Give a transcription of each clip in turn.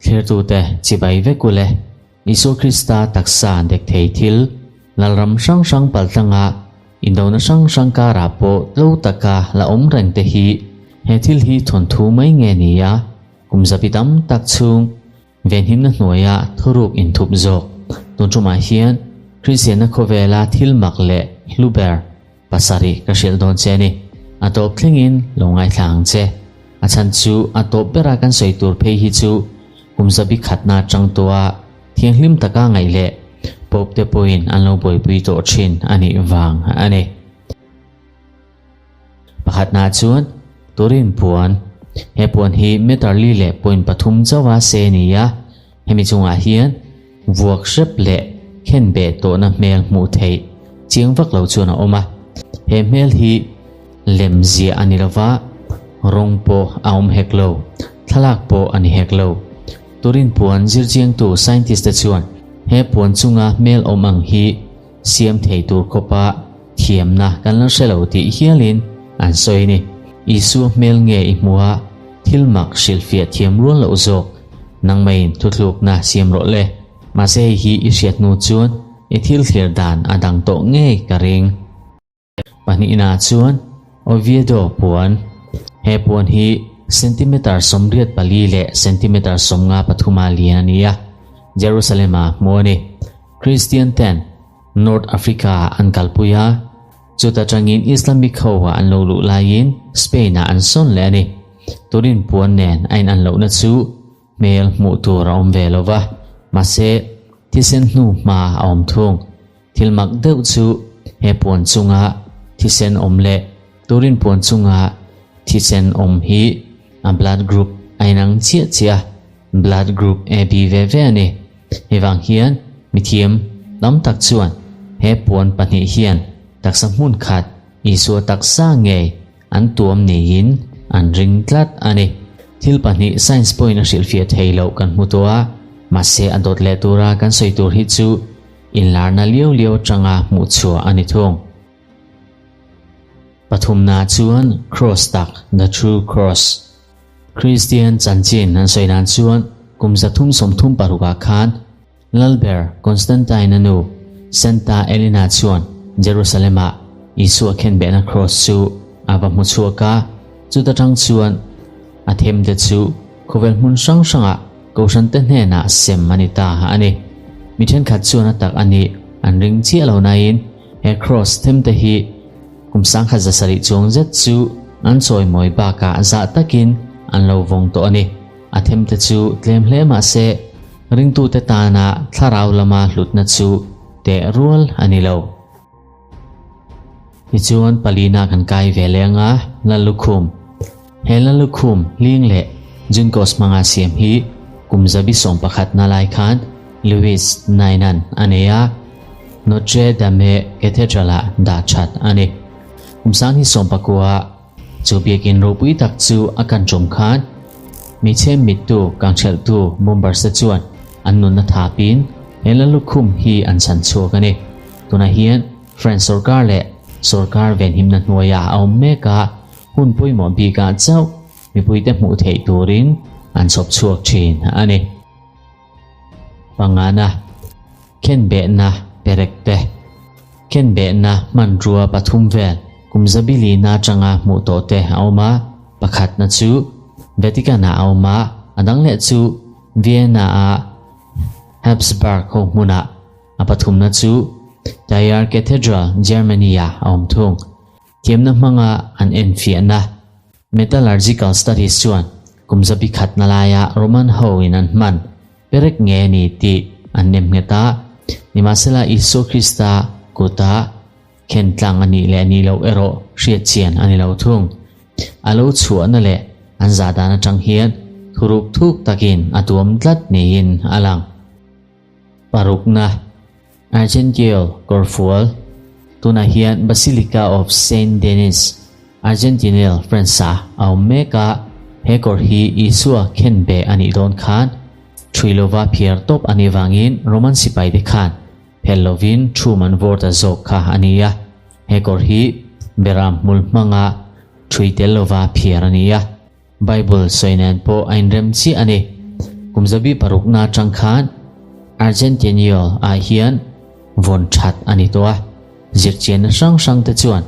Thlirtute chibai vek ule, Isua Krista taksa dek thei thil, lalram hrang hrang paltlanga indona hrang hrang karah pawh tlo taka la awm reng te hi he thil hi thawnthu mai nge ni a, kum zabi tam tak chhung Venhimna hnuaia thuruk inthup zawk tun tumah hian Kristianna khawvela thil mak leh hlu ber pasarih ka hrilh dawn che a ni. A tawp thlengin lo ngaithla ang che. A chhan chu a tawp bera kan sawi tur phei hi chu kum zabi khatna atang tawha thianghlim taka ngaih leh Pope te pawhin an lo buaipui tawh thin a nih vang a ni. Pakhatna chuan Turin puan, he puan hi meter li leh point pathum chauha se a ni a, hemi chungah hian vuak hrep leh khen beh tawhna hmel hmuh theih chiang vak lo chuan a awm a. He hmel hi lem ziah a ni lova, rawng pawh a awm hek lo, thlalak pawh a ni hek lo. Turin puan zirchiangtu scientist te chuan he puan chunga hmel awm ang hi siam thei tur khawpa thiamna kan la hre lo tih hialin an sawi a ni. Isua hmel nge i hmu a, thil mak hrilhfiah thiam rual loh zawk nangmaiin thuthlukna siam rawh le. Mahse hei hi i hriat hnu chuan i thil thlir dan a dang tawh ngei ka ring. Pahnihna chuan Oviedo puan. He puan hi centimeter 84 leh centimeter 53 a lian a ni a, Jerusalem-a hmu a ni. Kristian ten North Africa an kalpui a, chuta tangin Islamic ho ah an lo luh laiin Spain ah an sawn leh a ni. Turin puan nen a in an lohna chu hmel hmuh tur a awm ve lo va, mahse thisen hnu hma a awm thung. Thil mak deuh chu he puan chunga thisen awm leh Turin puan chunga thisen awm hi a blood group a inang chiah chiah a, blood group AB ve ve a ni. Hei vang hian mithiam tam tak chuan he puan pahnih hian taksa hmun khat Isua taksa ngei an tuam niin an ring tlat a ni. Thil pahnih science pawhin a hrilhfiah thei loh kan hmu tawh a, mahse a dawt leh tura kan sawi tur hi chu inlarna liau liau atanga hmuh chhuah a ni thung. Pathumna chuan Cross tak, The True Cross. Kristian chanchin an sawi dan chuan kum 336 ah khan Lalber Constantine-a nu Santa Elena chuan Jerusalem-ah Isua khenbehna cross chu a va hmu chhuak a, chuta tang chuan a themte chu khawvel hmun hrang hrangah kohhrante hnenah sem a ni ta a ni. Mi thenkhat chuan a tak a nih an ring chiah lo nain he cross themte hi Kum 1700 chuang zet chu an chawimawi bakah zah takin an lo vawng tawh a ni. A themte chu tlem hle mah se, ringtute tana thlarau lama hlutna chu teh rual a ni lo. Tichuan palina kan kai ve leh anga Lallukhum. He Lallukhum hling leh Junkos hmanga siam hi kum 11 na lai khan Louis Nainan a nei a, Notre Dame Cathedral-ah dah that a ni. Kum 2019 chu biakin ropui tak chu a kan tum khan hmeichhe mittu kangthelhtu bombers te chuan an nunna thapin he Lallukhum hi an chhan chhuak a ni. Tunah hian French sorkar leh sorkar venhimna hnuaiah a awm mek a, hun pawimawh bikah chauh mipuite hmuh theih turin an chhawp chhuak thin a ni. Pangana, Khenbehna perekte, Khenbehna hmanrua pathum vel kum zabilina atanga hmuh tawh te a awm a, pakhatna chu Vatican-ah a awm a, a dang leh chu Vienna-a Habsburg ho hmunah, a pathumna chu Trier Cathedral, Germany-ah a awm thung. Thiamna hmanga an enfiahna Metallurgical Studies chuan kum zabi khatna laia Roman ho in an hman perek nge a ni tih an nem nghet a, nimahsela Isua Krista kuta khen tlang a nih leh nih loh erawh hriat chian a ni lo thung. A lo chhuahna leh an zah dan atang hian thuruk thuk takin a tuam tlat niin a lang. Parukna. Argentiel kawrfual, tunah hian Basilica of Saint Denis, Argentinel, France-ah a awm mek a, he kawr hi Isua khenbeh a nih dawn khan ṭhui lova phiar tawp a nih vangin Roman sipaite khan phelh lovin ṭhum an vawr ta zawk kha a ni a, he kawr hi beram hmul hmanga ṭhui tel lova phiar a ni a. Bible sawi nen pawh a inrem chiah a ni. Kum zabi parukna atang khan Argentiniol ah hian vawn that a ni tawh a. Zirchianna hrang hrang te chuan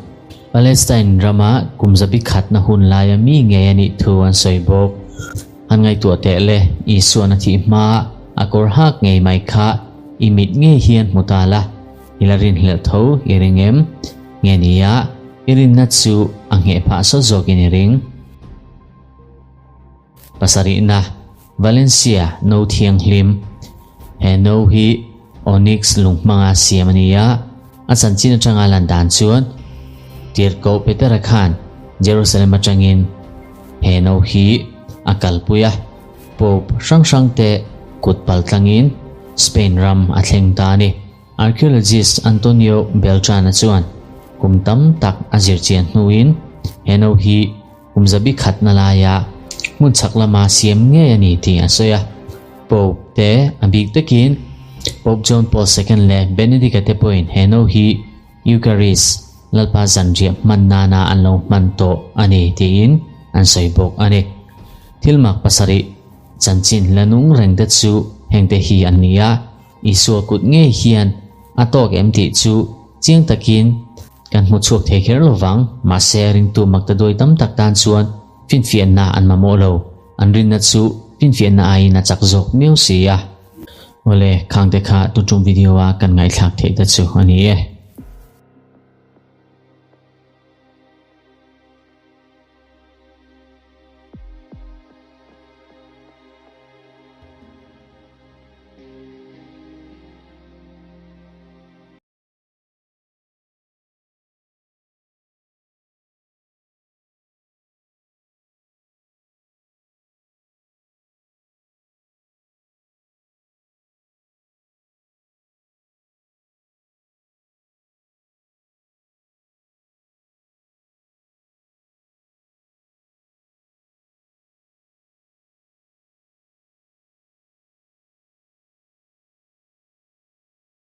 Palestine rama kum zabi khatna hun laia mi ngei a nih thu an sawi bawk. Han ngaihtuah teh le, Isuan a thih hma a kawr hak ngei mai kha i mit ngei hian hmu ta la, i la rinhlelh tho i ring em? Nge nia, i rinna chu a ngheh phah sawt zawkin i ring. Pasarihna, Valencia no thianghlim. He no hi onyx lung hmanga siam a ni a, a chanchin atanga lan dan chuan Tirhkoh Petera khan Jerusalem atangin he no hi a kalpui a, Pope hrang hrangte kut pal tlangin Spain ram a thleng ta a ni. Archaeologist Antonio Beltrán-a chuan kum tam tak a zirchian hnuin he no hi kum zabi khatna laia hmun chhak lama siam ngei a ni tih a sawi a. Pope te a bik takin Pope John Paul II leh Benedict-a te pawhin he no hi Eucharist, Lalpa zanriah hman nana an lo hman tawh a ni tiin an sawi bawk a ni. Thil mak pasarih chanchin la nung reng te chu hengte hi an ni a. Isua kut ngei hian a tawk em tih chu chiang takin kan hmu chhuak thei kher lo vang, mahse ringtu maktaduai tam tak tan chuan finfiahna an mamawh lo, an rinna chu finfiahna aiin a chak zawk miau si a. Awle, khangte kha tutum video a kan ngaihthlak theih te chu a ni e.